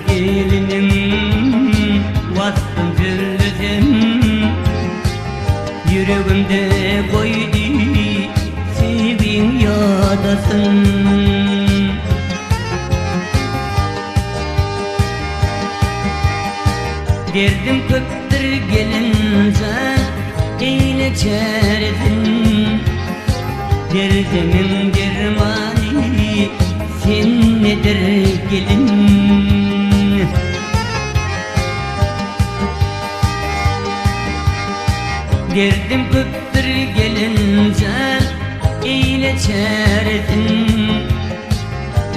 geliniň waspyn sözlesem, Ýüregimde goýdy söýgiň ýodasyn. Derdim köpdür gelinjan, eýle çäresin. Derdimiň dermany sendedir gelin. Derdim köpdür gelinjan, eýle çäresin.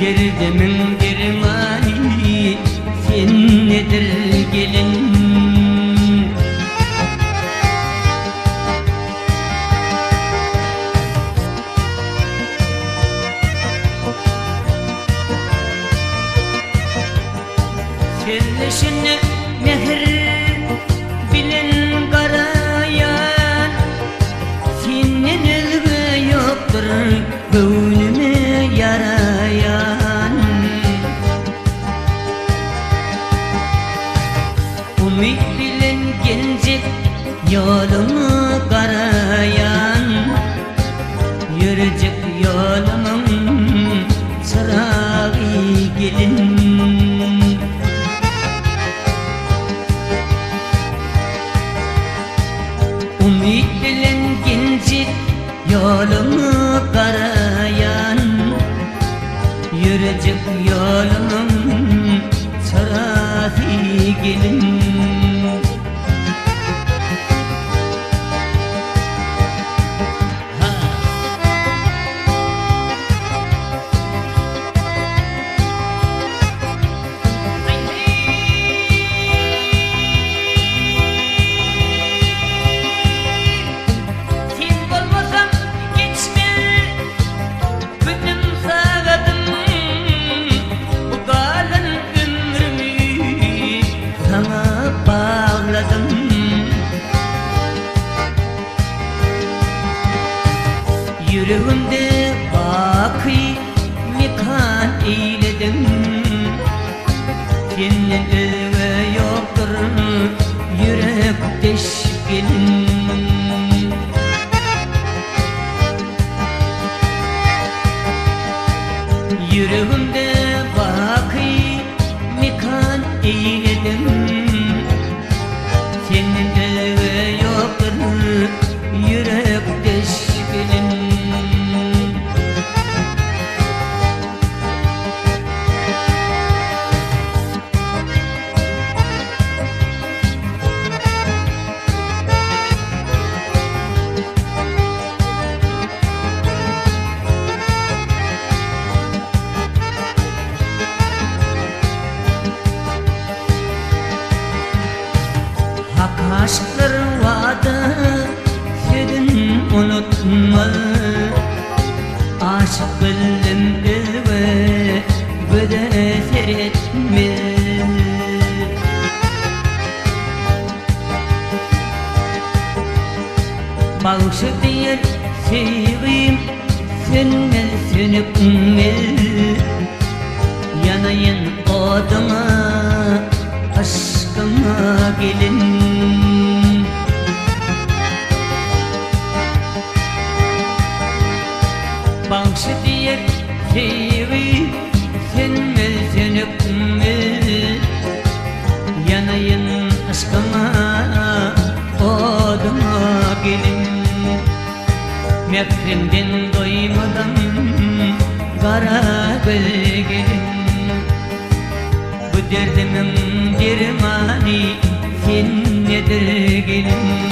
Derdimiň dermany sendedir gelin. Sözleşene mähir bilen garaýan, Senden özge ýokdur göwnüme ýaraýan. Umyt bilen geljek ýoluňa garaýan, Ýörejek ýolumyň çyragy gelin. Umyt bilen geljek ýoluňa garaýan, Ýörejek ýolumyň çyrasy gelin. Sen bolmasaň geçmez günüm sagadym, Bu galan ömrümi saňa bagladym. Ýüregimde baky mekan eýlediň, Senden özge ýokdur ýürekdeş gelin. Ýüregimde baky mekan eýlediň, Senden özge ýokdur ýürekdeş gelin. Hak aşyklar wada sözün unutmaz, Aşyk bildim özge göze seretmez. Bagşy diýer söýgim sönmez sönükmez, Ýanaýyn oduňa yşkyňa gelin. Bagşy diýer söýgi sönmez sönükmez, Ýanaýyn yşkyňa oduňa gelin. Mähriňden doýmadym gara göz gelin. Bu derdimiň dermany sendedir gelin.